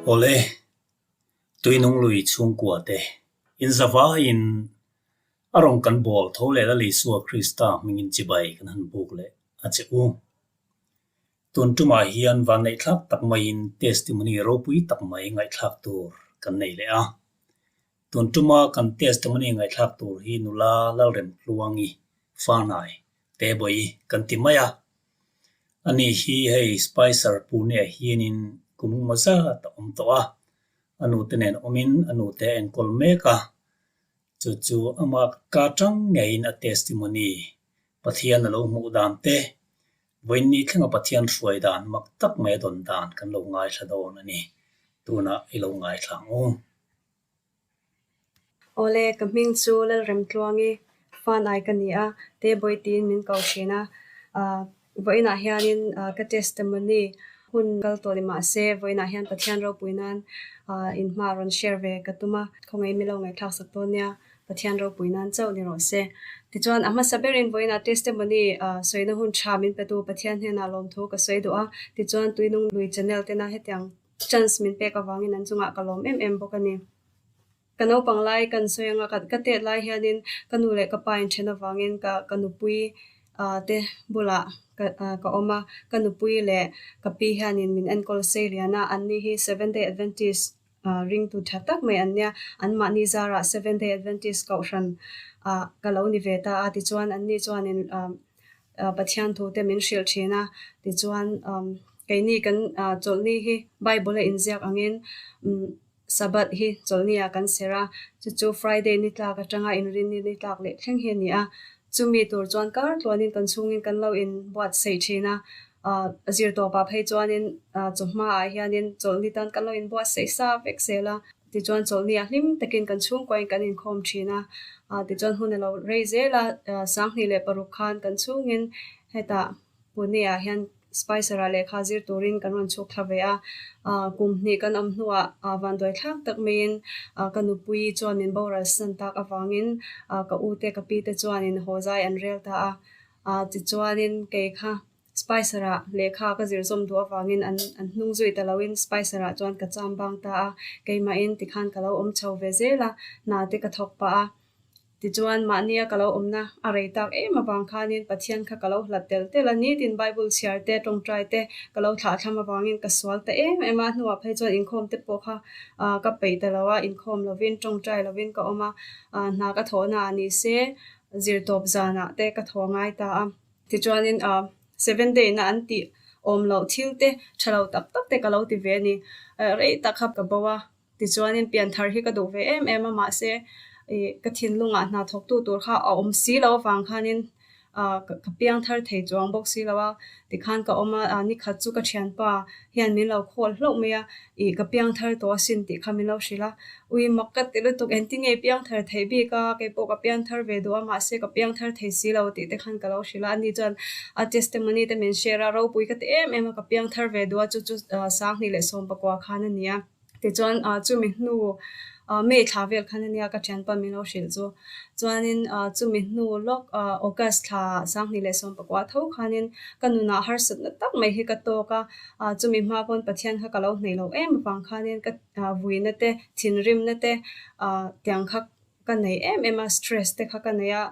Awle, Tuinung lui chhungkua te, in zavaiin a rawn kan bawl tho leh Lal Isua Krista hmingin chibai kan han buk leh a che u. Tun tumah hian vanneihthlak tak maiin testimony ropui tak mai ngaihthlak tur kan nei leh a. Tun tuma kan testimony ngaihthlak tur hi nula Lalremtluangi Fanai Tebawi kan ti mai a. Ani hi hei Spicer Pune-ah hianin kum engmaw zat a awm tawh a, a nute nen awmin a nute a enkawl mek a, chu chu ama ka tang ngeiin a testimony Pathian a lo hmuh dan te, vawiinni thlenga Pathian hruai dan mak tak mai a dawn dan kan lo ngaithla dawn a ni. Tunah i lo ngaithla ang u. Awle, ka hming chu Lalremtluangi Fanai ka ni a, Tebawi tiin min ko thin a. Vawiinah hianin ka testimony hun kal tawh ni mah se, vawiinah hian Pathian ropui nan inhma rawn share ve ka tum a, khawngaih mi lo ngaihthlak sak dawn nia, Pathian ropui nan chauh ni rawh se. Tichuan, a hmasa berin vawiinah testimony sawina hun tha min petu Pathian hnenah lawmthu ka sawi duh a, tichuan Tuinung Lui channel tena hetiang Chance min pek avangin an chungah ka lawm em em bawk a ni. Ka naupang lai kan sawi anga ka tet lai hianin ka nu leh ka pa inthen avangin ka ka nupui te bulah ka ka awm a, ka nupui leh ka pi hianin min enkawl sei lian a, anni hi Seventh Day Adventist ringtu tha tak mai an nia, anmahni zarah Seventh Day Adventist kohhran ah ka lo ni ve ta a, tichuan anni chuanin Pathian thu te min hrilh thin a, tichuan keini kan chawlhni hi Bible a inziak angin Sabbath hi chawlhni ah kan serh a, chu chu Friday ni tlak atanga inrinni ni tlak leh thleng hi a ni a, chumi tur chuan kar tluanin kan chhungin kan lo inbuatsaih thin a, zirtawpah phei chuanin chawhma ah hianin chawlhni tan kan lo inbuatsaih sa vek zel a. Tichuan chawlhni a hlim takin kan chhungkuain kan inkhawm thin a, tichuan hun a lo rei zel a, 2006 khan kan chhungin hetah Pune-ah hian Spicer-ah lehkha zir turin kan rawn chhuk thla ve a, kum hnih kan awm hnuah vanduai thlak tak maiin ka nupui chuan min boral san tak avangin ka ute ka pite chuanin haw zai an rel ta a, tichuanin kei kha Spicer-ah lehkha ka zir zawm duh avangin an an hnung zui ta loin Spicer-ah chuan ka cham bang ta a, keimahin tikhan ka lo awm chho ve zel a, hna te ka thawk pah a. Tichuan, mahnia ka lo awmna a rei tak em avang khanin Pathian kha ka lo hlat tel tel a, nitin Bible chhiar te, tawngtai te ka lo thlahthlam avangin ka sual ta em em a, hnuah phei chuan inkhawm te pawh kha ka peih ta lo a, inkhawm lovin tawngtai lovin ka awm a, hna ka thawhnaah ni se zirtawp zanah te ka thaw ngai ta a. Tichuanin Seven Day na an tih awm loh thil te tha lo tak tak te ka lo ti ve a ni. Rei tak kha ka bo a, tichuanin pianthar hi ka duh ve em em a, mahse ih ka thinlungah hna thawktu tur kha a awm si lo avang khanin ka piangthar thei chuang bawk si lo a, tikhan ka awm a, nikhat chu ka thianpa hian min lo khawl hlauh mai a, ih ka piangthar tawh asin tih kha min lo hrilh a, ui mak ka ti lutuk engtin nge piangthar theih bik a, kei pawh ka piangthar ve duh a mahse ka piangthar thei si lo tih te khan ka lo hrilh a, ani chuan a testimony te min share a, ropui ka ti em em a ka piangthar ve duh a chu chu 2019 khan a ni a. Tichuan chumi hnu May thla vel khan ania ka thianpa min lo hrilh chu. Chuanin chumi hnu lawk August thla 2019 tho khanin ka nunah harsatna tak mai hi ka tawk a, chumi hma pawn Pathian kha ka lo hneih loh em avang khanin ka vuina te thinrimna te tiang kha ka nei em em a, stress te kha ka nei a,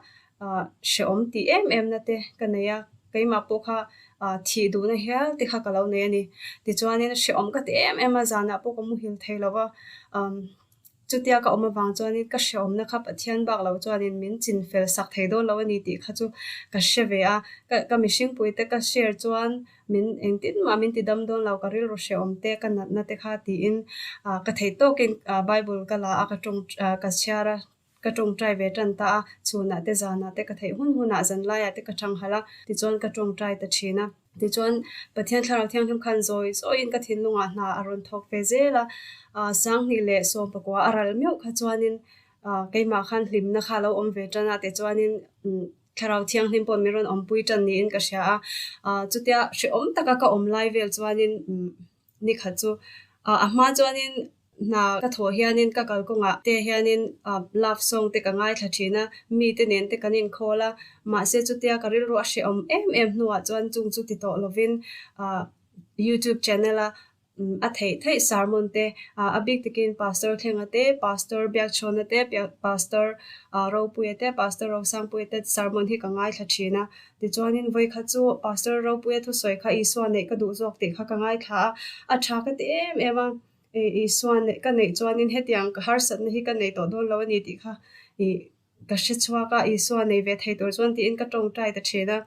hrehawm tih em em na te ka nei a, keimah pawh kha thih duhna hial te kha ka lo nei a ni. Tichuanin hrehawm ka ti em em a, zanah pawh ka muhil thei lo va, chutia ka awm avang chuanin ka hrehawmna kha Pathian bak lo chuanin min chin fel sak thei dawn lo a ni tih kha chu ka hre ve a, ka mihringpui te ka share chuan min engtin mah min ti dam dawn lo, ka rilru hrehawm te, ka natna te kha tiin ka theih tawkin Bible ka la a, ka tawng ka chhiar a, ka tawngtai ve tan ta a, chhunah te zanah te ka theih hun hunah zan laiah te ka thanghalh a, tichuan ka tawngtai ta thin a. Tichuan Pathian Thlarau Thianghlim khan zawi zawiin ka thinlungah hna a rawn thawk ve zel a, 2019 a ral meuh kha chuanin keimah khan hlimna kha a lo awm ve tan a, tichuanin Thlarau Thianghlim pawh min rawn awmpui tan niin ka hria a, chutia hrehawm taka ka awm lai vel chuanin nikhat chu a hma chuanin hna ka thawh hianin ka kalkawngah te hianin love song te ka ngaithla thin a, mite nen te kan inkhawl a, mahse chutia ka rilru a hrehawm em em hnuah chuan chung chu ti tawh lovin YouTube channel a. A theih theih sermon te a bik takin Pastor Thlenga te, Pastor Biakchhawna te, Pastor Ropuia te, Pastor Rosangpuia te sermon hi ka ngaithla thin a. Tichuanin vawikhat chu Pastor Ropuia thusawi kha Isua neih ka duh zawk tih kha ka ngaithla a, a tha ka ti em em a. Isua neih ka neih chuanin hetiang ka harsatna hi ka nei tawh dawn lo a ni tih kha ka hre chhuak a, Isua nei ve thei tur chuan tiin ka tawngtai ta thin a.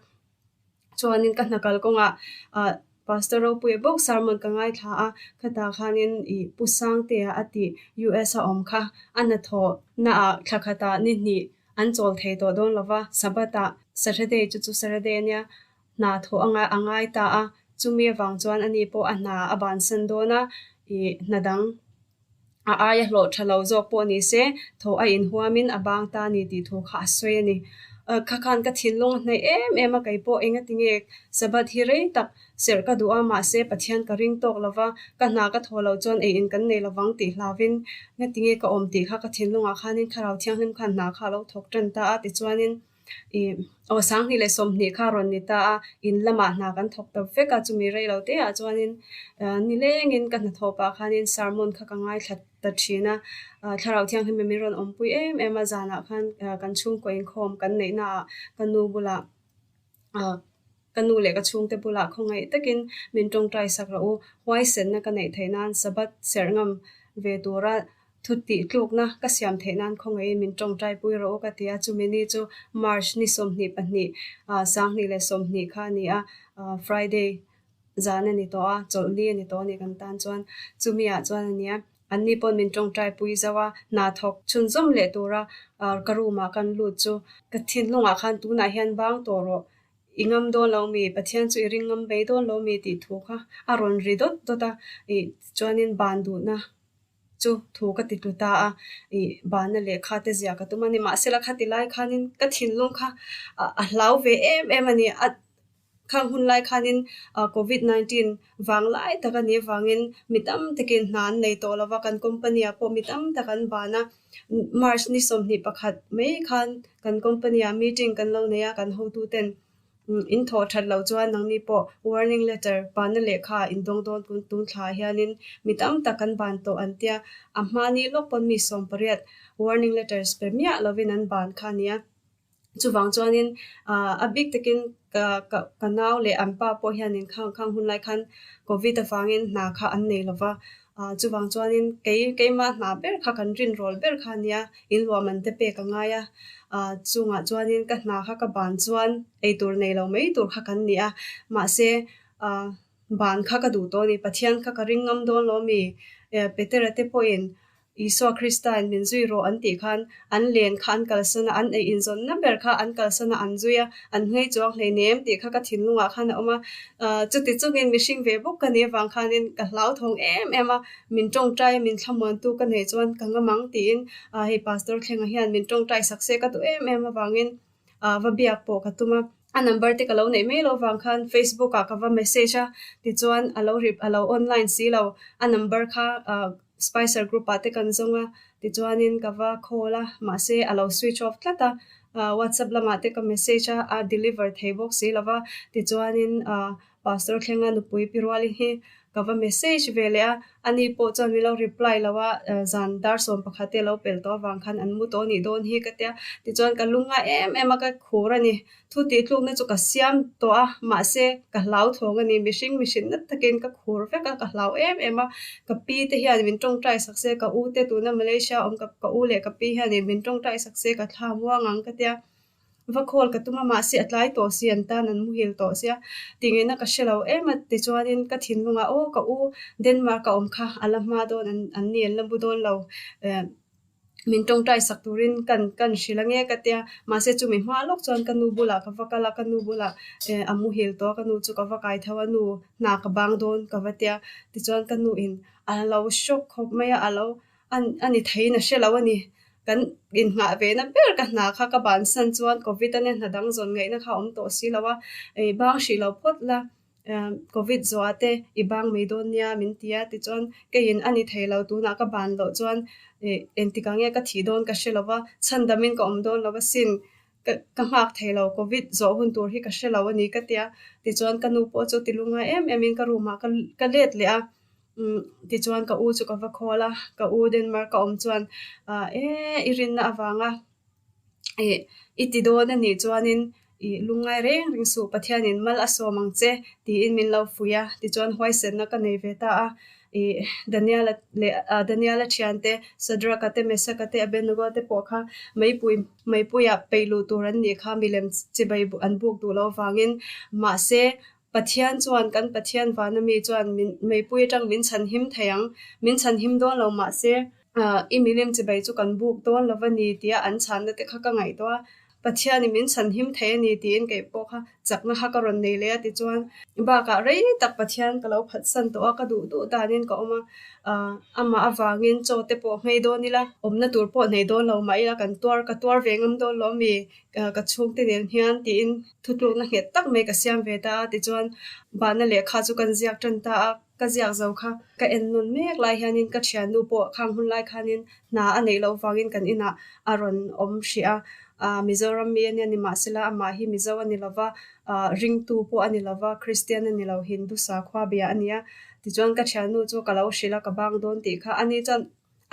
Chuanin ka hna kal kawngah ah Pastor Ropuia bawk sermon ka ngaithla a, khatah khanin ih Pu Sangtea a tih US a awm kha a hnathawh naah thla khatah ni hnih an chawl thei tawh dawn lo va, Sabbath ah Saturday chu chu Saturday ania hna thawh a ngai a ngai ta a, chumi avang chuan ani pawh a hna a bansan dawn a, ih hna dang A aia hlawh tha lo zawk pawh ni se, thaw a inhuamin a bang ta ni tih thu kha a sawi a ni. Kha khan ka thinlung a hnaih em em a, kei pawh engati nge Sabbath hi rei tak serh ka duh a, mahse Pathian ka ring tawk lo va, ka hna ka thaw loh chuan ei in kan nei lovang tih hlauvin ngati nge ka awm tih kha ka thinlungah khanin Thlarau Thianghlim khan hna kha a lo thawk tan ta a, tichuanin Ih, aw 20 20 kha rawn ni ta a, in lamah hna kan thawk ta vek a, chumi rei lo te ah chuanin nilengin ka hnathawh pah khanin sermon kha ka ngaithla ta thin a, Thlarau Thianghlim in min rawn awmpui em em a, zanah khan kan chhungkaw inkhawm kan neih naah ka nu bulah ka nu leh ka chhungte bulah khawngaih takin min tawngtai sak rawh u, huaisenna ka neih theih nan Sabbath serh ngam ve tura Thu tih tlukna ka siam theih nan khawngaihin min tawngtai pui rawh u ka ti a, chumi ni chu March ni 22 2020 kha a ni a, Friday zan a ni tawh a, chawlhni a ni tawh a ni kan tan chuan chumi ah chuan a nia, anni pawn min tawngtai pui zauh a, hna thawk chhunzawm leh tura ka room ah kan lut chu ka thinlungah khan tunah hian bang tawh rawh I ngam dawn lo mi, Pathian chu i ring ngam mai dawn lo mi tih thu kha a rawn ri dawt dawt a, ih chuanin ban duhna Chu thu ka ti tlu ta a, ih bana lehkha te ziah ka tum a ni. Mahsela khati lai khanin ka thinlung kha a hlau ve em em a ni. A khang hun lai khanin Covid 19 vang lai tak a nih avangin mi tam takin hna an nei tawh lo va, kan company ah pawh mi tam tak an ban a. March ni 21 mai khan kan company ah meeting kan lo nei a, kan hotuten. In thawh that loh chuan nangni pawh warning letter banna lehkha in dawng dawn tun tun thla hianin mi tam tak an ban tawh an tia, a hmani lawk pawn mi 18 warning letters pe miah lovin an ban kha a nia. Chuvang chuanin a bik takin ka ka ka nau leh an pa pawh hianin khang khang hun lai khan covid avangin hna kha an nei lova, Chuvang chuanin kei keimah hna ber kha kan rinrawl ber kha a nia, in luahman te pek a ngai a, chungah chuanin ka hna kha ka ban chuan eitur nei lo mai tur kha kan ni a, mahse ban kha ka duh tawh a ni, Pathian kha ka ring ngam dawn lo mi, Petera te pawhin Isua Krista'n min zui rawh an tih khan an len kha an kalsan a, an ei inzawnna ber kha an kalsan a, an zui a, an nghei chuang hleinem tih kha ka thinlungah khan a awm a. Chuti chungin mihring ve bawk ka nih avang khanin ka hlauthawng em em a, min tawngtai a, min thlamuantu ka neih chuan ka ngam ang tiin hei Pastor Thlenga hian min tawngtai sak se ka duh em em avangin va biak pawh ka tum a. A number te ka lo neih mai lo vang khan Facebook ah ka va message a, tichuan a lo a lo online si lo, a number kha Spicer group ah te kan zawng a, tichuanin ka va call a, mahse a lo switch off tlat a, WhatsApp lamah te ka message a, a deliver thei bawk si lo va, tichuanin Pastor Thlenga nupui pi rualin hi ka va message ve leh a, ani pawh chuan min lo reply lo a, zan dar 11 te a lo pel tawh avang khan an mu tawh anih dawn hi ka tia, tichuan ka lungngai em em a, ka khur a ni. Thu tihtlukna chu ka siam tawh a, mahse ka hlauthawng a ni. Mihring mihrin nat takin ka khur vek a, ka hlau em em a. Ka pi te hian min tawngtai sak se, ka u te tuna Malaysia awm ka ka u leh ka pi hianin min tawngtai sak se ka thla muang ang ka tia. Va call ka tum a, mahse a tlai tawh si, an tan an muhil tawh sia. Tingeina ka hre lo em a, tichuanin ka thinlungah aw ka u Denmark a awm kha a la hma dawn an an ni an la mu dawn lo. Min tawngtai sak turin kan kan hrilh ange ka tia, mahse chumi hma lawk chuan ka nu bulah ka va kal a, ka nu bulah eh a muhil tawh a, ka nu chu ka va kai tho a, nu hna ka bang dawn ka va tia, tichuan ka nu in a lo shock khawp mai a, a lo a ni theiin a hre lo a ni, kan inngah ve na ber ka hna kha ka bansan chuan covid ania hna dang zawn ngaihna kha a awm tawh si lo a, ih bang hrih lo phawt la. Covid zuah te i bang mai dawn nia min ti a, tichuan keiin a ni thei lo tunah ka ban loh chuan engtikah nge ka thih dawn ka hre lo va, chhandamin ka awm dawn lo asin, ka ka nghak thei lo Covid zawh hun tur hi ka hre lo a ni ka ti a, tichuan ka nu pawh chu ti lungngai em em in ka room ah ka ka let leh a. Tichuan ka u chu ka va call a, ka u Denmark a awm chuan e i rinna avanga ih i ti dawn a nih chuanin ih lungngai reng reng suh Pathianin mal a sawm ang che tiin min lo fuih a, tichuan huaisenna ka nei ve ta a. Ih Daniela leh Daniela thiante Sadraka te Mesaka te Abednego te pawh kha meipui meipuiah peih luh tur an nih kha milem chibai an buk duh loh avangin mahse Pathian chuan kan Pathian vana mi chuan min meipui atang min chhanhim thei ang, min chhanhim dawn lo mahse i milim chibai chu kan buk dawn lo va ni tia an chhanna te kha ka ngaihtuah a, Pathianin min chhanhim thei a ni tiin kei pawh kha chakna kha ka rawn nei leh a tichuan bakah rei tak Pathian ka lo phatsan tawh a, ka duh duh danin ka awm a, amah avangin chaw te pawh nghei dawn ila, awmna tur pawh nei dawn lo mah ila kan tuar ka tuar ve ngam dawn lo ami Ka chhungte nen hian tiin thutlukna nghet tak mai ka siam ve ta a, tichuan bahna lehkha chu kan ziak tan ta a, ka ziak zo kha ka en nawn mek lai hianin ka thiannu pawh khang hun lai khanin hna a neih loh vangin kan inah a rawn awm hrih a, ah Mizoram mi a nia nimahsela amah hi Mizo a ni lova, ah ringtu pawh a ni lova, Kristian a ni lo, Hindu sakhua bia a ni a, tichuan ka thiannu chu ka lo hrilh a, ka bang dawn tih kha ani chuan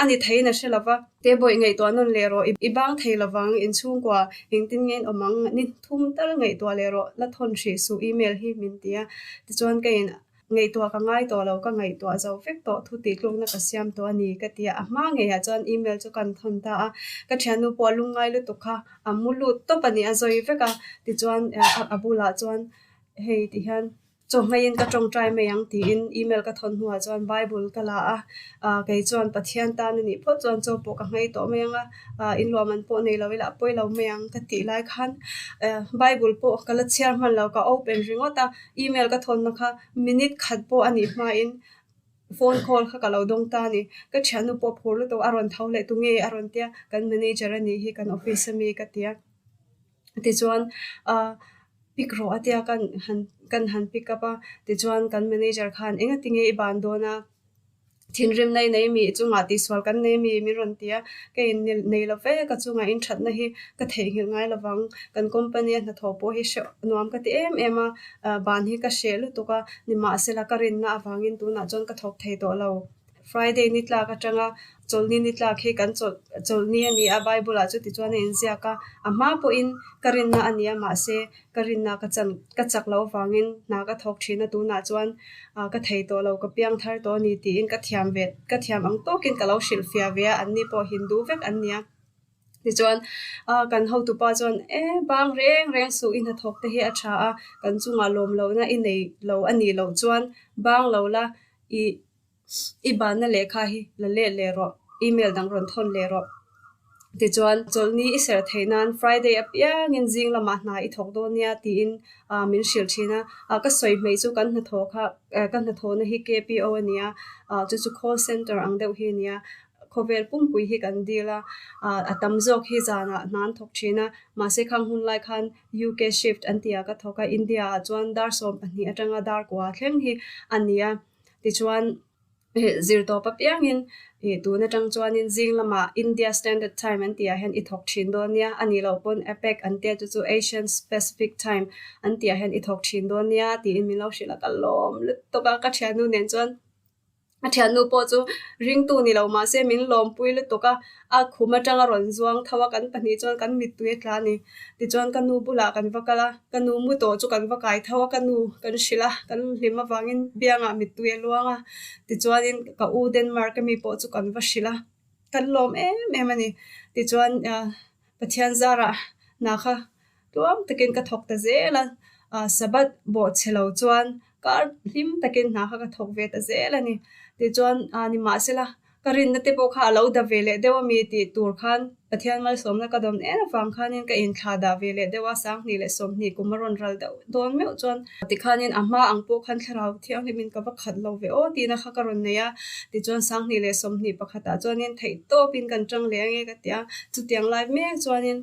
A ni theiin a hre lo va. Te bawih ngaihtuah nawn leh rawh, i bang thei lo vang, inchhungkua engtin nge in awm ang, ni thum tal ngaihtuah leh rawh, la thawn hrih suh email hi min ti a. Tichuan ka in ngaihtuah ka ngai tawh lo, ka ngaihtuah zo vek tawh, thu tihtlukna ka siam tawh a ni ka ti a. A hma ngeiah chuan email chu kan thawn ta a, ka thiannu pawh a lungngai lutuk kha a mu lut tawp a ni, a zawi vek a. Tichuan a bulah chuan hei ti hian. Chawhmeiin ka tawngtai mai ang tiin email ka thawn hnuah chuan Bible ka la a, ah kei chuan Pathian tan a nih phawt chuan chaw pawh ka nghei tawh mai ang a, ah inluah man pawh nei lo ila a pawi lo mai ang ka tih lai khan eh Bible pawh ka la chhiar hman lo ka open ringawt a, email ka thawnna kha minute khat pawh a nih hmain phone call kha ka lo dawng ta a ni. Ka thiannu pawh phur lutuk a rawn tho leh tunge a rawn tia kan manager a nih hi kan office ami ka ti a. Tichuan ah pick rawh a tia kan han kan han pick up a, tichuan kan manager khan eng ati nge i ban dawn a, thinrimna i nei mi chungah tihsual kan nei mi min rawn ti a, ka in nei lo ve ka chungah in thatna hi ka theihnghilh ngai lo vang, kan company a hnathawh pawh hi hreh nuam ka ti em em a, ah ban hi ka hreh lutuk a, nimahsela ka rinna avangin tunah chuan ka thawk thei tawh lo. Friday ni tlak atanga chawlhni ni tlak hi kan chawlh chawlhni a ni a, Bible ah chuti chuan a inziak a, a hma pawhin ka rinna a ni a, mahse ka rinna ka chan ka chak loh avangin hna ka thawk thin a, tunah chuan ah ka thei tawh lo, ka piang thar tawh a ni tiin ka thiam ve ka thiam ang tawkin ka lo hrilhfiah ve a, anni pawh Hindu vek an ni a. Tichuan ah kan hotupa chuan e bang reng reng suh i hnathawk te hi a tha a, kan chungah lawm lohna i nei lo a nih loh chuan bang lo la i I banna lehkha hi la let leh rawh, email dang rawn thawn leh rawh. Tichuan, chawlhni i serh theih nan Friday apiangin zing lamah hna i thawk dawn nia tiin min hrilh thin a. Ka sawi hmeih chu kan hnathawh kha, ka hnathawhna hi KPO a nia, chu chu call center ang deuh hi a nia. Khawvel pumpui hi kan deal a, a tam zawk hi zanah hna an thawk thin a, mahse khang hun lai khan UK shift an tih ah ka thawk a, India ah chuan dar 12 atanga dar kua thleng hi a ni a. Tichuan, zirtawp apiangin ih tun atang chuanin zing lamah India Standard Time an tih ah hian i thawk thin dawn nia, a nih loh pawn APEC an tia chu chu Asian Pacific Time an tih ah hian i thawk thin dawn nia tiin min lo hrilh a, ka lawm lutuk a, ka thiannu nen chuan a thiannu pawh chu ringtu ni lo mahse min lawmpui lutuk a, a khum atanga rawn zuang tho a, kan pahnih chuan kan mittui a tla a ni. Tichuan ka nu bulah kan va kal a, ka nu mu tawh chu kan va kai tho a, ka nu kan hrilh a, kan hlim avangin biangah mittui a luang a, tichuanin ka u Denmark ami pawh chu kan va hrilh a, kan lawm em em a ni. Tichuan Pathian zarah hna kha tluang takin ka thawk ta zel a, Sabbath bawhchhe lo chuan kar hlim takin hna kha ka thawk ve ta zel a ni. Tichuan nimahsela Ka rinna te pawh kha a lo da ve leh deuh a mi tih tur khan Pathian malsawmna ka dawn em avang khanin ka inthla dah ve leh deuh a, 2020 kum a rawn ral deuh dawn meuh chuan tikhanin a hma ang pawh khan thlarau thianghlimin ka va khat lo ve aw tihna kha ka rawn nei a, tichuan 2021 ah chuanin theihtawpin kan tang leh ange ka ti a, chutiang lai mek chuanin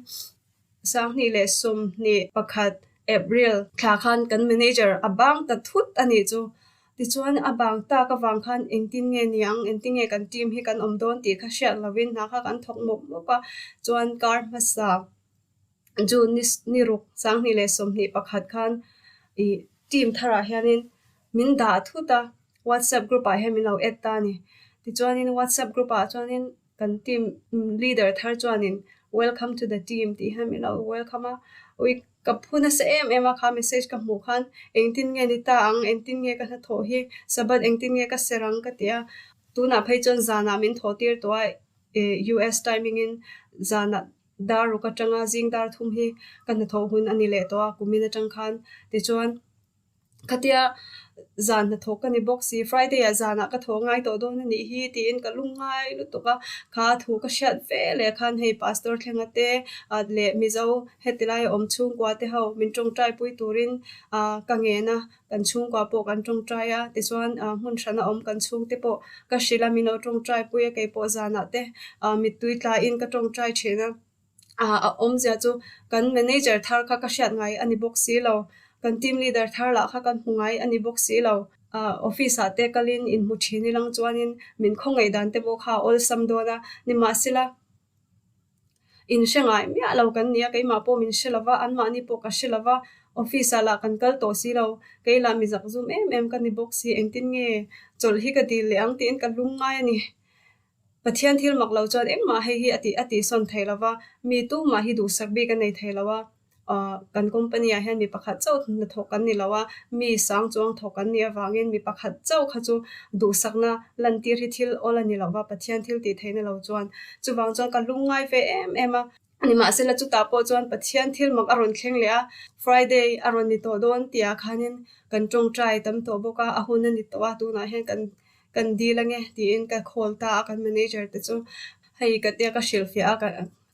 2021 April thla khan kan manager a bang ta thut a nih chu. Tichuan a bang tak avang khan engtin nge ni ang, engtin nge kan team hi kan awm dawn tih kha hriat lovin hna kha kan thawk mawp mawp a. Chuan kar hmasa June ni ruk 2021 khan ih team tharah hianin min dah thut a. WhatsApp group ah hian min lo add ta a ni. Tichuanin WhatsApp group ah chuanin kan team leader thar chuanin welcome to the team tih hian min lo welcome a. Ui ka phu nasa em em a kha message ka hmuh khan engtin nge ni ta ang, engtin nge ka hnathawh hi, Sabbath engtin nge ka ser ang ka ti a. Tunah phei chuan zanah min thawh tir tawh a US timing in zanah dar ruk atanga zing dar thum hi ka hnathawh hun a ni leh tawh a kumin atang khan tichuan khatia zan hnathawh ka ni bawk si Friday ah zanah ka thawh ngai tawh dawn a nih hi tiin ka lung ngai lutuk a kha thu ka hriat ve leh khan hei pastor thlenga te leh Mizo heti laia awm chhungkua te ho min tawngtai pui turin ah ka ngen a. Kan chhungkua pawh kan tawngtai a, tichuan hmun hrana awm kan chhungte pawh ka hrilh a, min lo tawngtai pui a, keipawh zanah te mittui tlaiin ka tawngtai thin a. A awmzia chu kan manager thar kha ka hriat ngai a ni bawk si lo, kan team leader thar lah kha kan hmu ngai a ni bawk si lo. Office ah te kalin inhmu thin ilang chuanin min khawngaih dan te pawh kha a awlsam dawn a, nimahsela, In hre ngai miah lo kan ni a, keimah pawh min hre lova, anmahni pawh ka hre lova, office ah lah kan kal tawh si lo, kei lah mi zak zum em em ka ni bawk si, engtin nge chawlh hi ka dil leh ang tiin ka lung ngai a ni. Pathian thil mak lo chuan engmah hei hi a tih a tihsawn thei lova, mi tumah hi duhsak bik a nei thei lo a. Kan company ah hian mi pakhat chauh hnathawk kan ni lo a, mi sang chuang thawk kan nih avangin mi pakhat chauh kha chu duhsakna lantir hi thil awl a ni lo va, Pathian thil tih theihna lo chuan. Chuvang chuan ka lung ngai ve em em a. Nimahsela chutah pawh chuan Pathian thil mak a rawn thleng leh a, Friday a rawn ni tawh dawn tihah khanin kan tawngtai tam tawh bawk a, a hun a ni tawh a, tunah hian kan kan dil ange tiin ka call ta a kan manager te chu. Hei ka tia ka hrilhfiah a ka.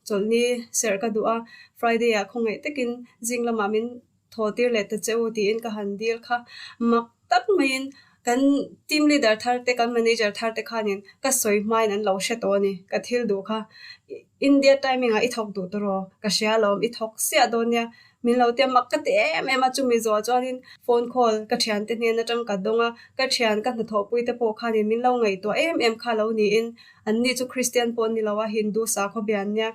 Chawlhni serh ka duh a, Friday ah khawngaih takin zing lamah min thaw tir leh ta che u tiin ka han dil kha. Mak tak maiin kan team leader thar te, kan manager thar te khanin ka sawi hmain an lo hre tawh a ni, ka thil duh kha. India timing ah i thawk duh tawh, ka hria alawm, i thawk siah dawn nia. Min lo tia mak ka ti em em a, chumi zawh chuanin phone call ka thiante hnen atang ka dawng a, ka thian ka hnathawhpui te pawh khanin min lo ngaihtuah em em kha lo niin Anni chu Kristian pawh ni lo a, Hindu sakhaw bian nia.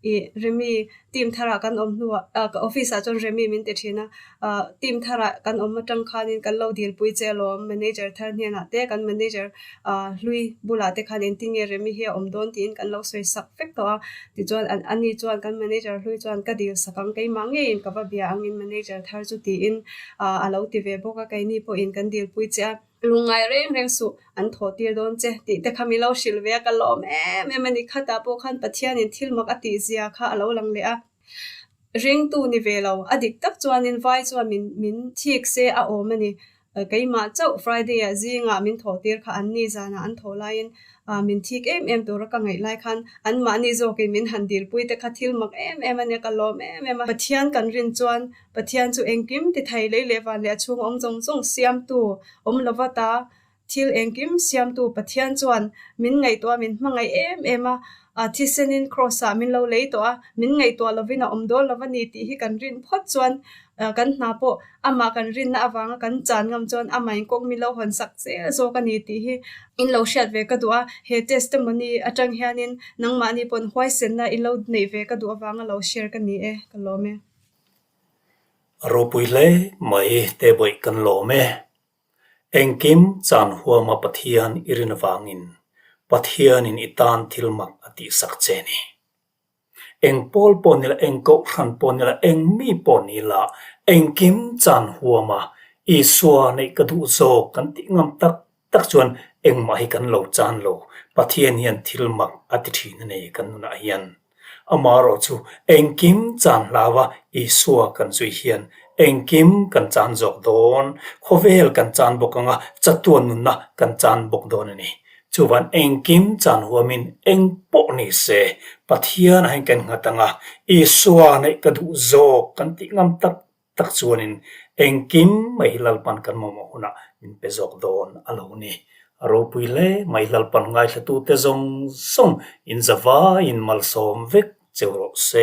Ih, Remi, team tharah kan awm hnuah, ah, ka office ah chuan Remi min ti thin a, ah, team tharah kan awm atang khanin kan lo dilpui che alawm, manager thar hnenah te, kan manager, ah, hlui bulah te khan engtin nge Remi hi a awm dawn tiin kan lo sawi sak vek tawh a. Tichuan, an, ani chuan kan manager hlui chuan ka dil sak ang, keimah ngeiin ka va bia angin manager thar chu tiin, ah, a lo ti ve bawk a, keini pawhin kan dilpui che a. Lungngai reng reng suh, an thawh tir dawn che tih te kha min lo hrilh ve a, ka lawm em em a ni. Khatah pawh khan Pathianin thil mak a tih zia kha a lo lang leh a. Ringtu ni ve lo, a dik tak chuanin vai chuan min min thik se a awm a ni. Keimah chauh Friday ah zingah min thawh tir kha an ni zanah an thawh laiin min thik em em tura ka ngaih lai khan anmahni zawkin min han dilpui te kha thil mak em em a nia, ka lawm em em a. Pathian kan rin chuan Pathian chu engkim ti thei lei leh van leh a chhung awm zawng zawng siamtu awm lova ta. Thil engkim siamtu Pathian chuan min ngaihtuah a, min hmangaih em em a, a thisenin Kraws-ah min lo lei tawh a, min ngaihtuah lovin a awm dawn lo a ni tih hi kan rin phawt chuan kan hna pawh amah kan rinna avanga kan chan ngam chuan amah in kawng min lo hawn sak zel zawk a ni tih hi in lo hriat ve ka duh a. He testimony atang hianin nangmahni pawn huaisenna in lo neih ve ka duh avanga lo share ka ni e, ka lawm e. A ropui hle mai te bawih kan lawm e. Engkim chan huama Pathian i rin avangin Pathianin i tan thil mak a tihsak che ni. Eng pawl pawh ni la, eng kohhran pawh ni la, eng mi pawh ni la, engkim chan huama Isua neih ka duh zawk kan tih ngam tak tak chuan engmah hi kan lo chan lo. Pathian hian thil mak a ti thin a ni kan nunah hian. Amaherawh chu engkim chan hlauha Isua kan zui hian engkim kan chan zawk dawn, khawvel kan chan bawk anga chatuan nunna kan chan bawk dawn a ni. Chuvan engkim chan huamin eng pawh ni se Pathian ah hian kan nghat anga Isua neih ka duh zawk kan tih ngam tak tak chuanin engkim mai hi Lalpan kan mamawh hunah min pe zawk dawn a lo ni. A ropui hle mai Lalpan ngaithlatute zawng zawng in zavaiin malsawm vek cheu rawh se.